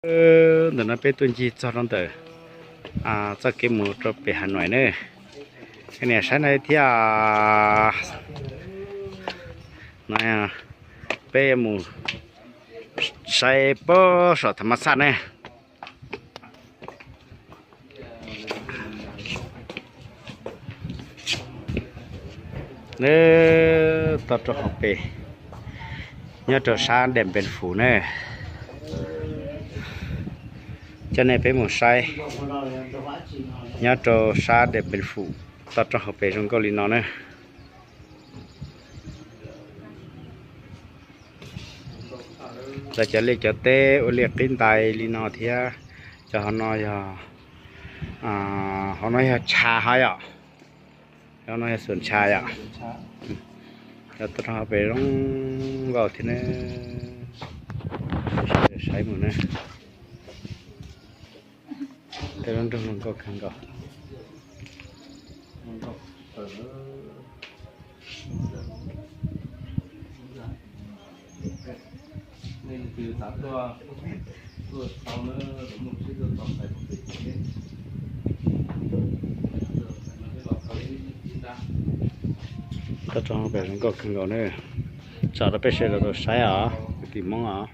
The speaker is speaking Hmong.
Ntawm no peb tuaj ncig txog rau ntawm txoj kev mus rau pem Hav Nuam ne. Koj niam saib no thiab no, peb yuav mus saib pem saum tham mas xaj ne. Nws toj roob hauv pes nyob rau sab Điện Biên Phủ ne. Coj nej peb mus saib nyob rau sab Điện Biên Phủ, toj roob hauv pes zoo nkauj li no na. Lawv cov liaj cov teb ua liaj qib ntais li no thiab. Cov hauv no yog, hauv no yog tsha hov yom. Hauv no yog xuam tsha yom. Cov toj roob hauv pes zoo nkauj thiab ne. Saib mus ne. Tej lub nroog zoo nkauj kawg nkaus. Toj roob hauv pes zoo nkauj kawg nkaus ne. Tsom rau peb sawv daws tau saib os kwv tij Hmoob os.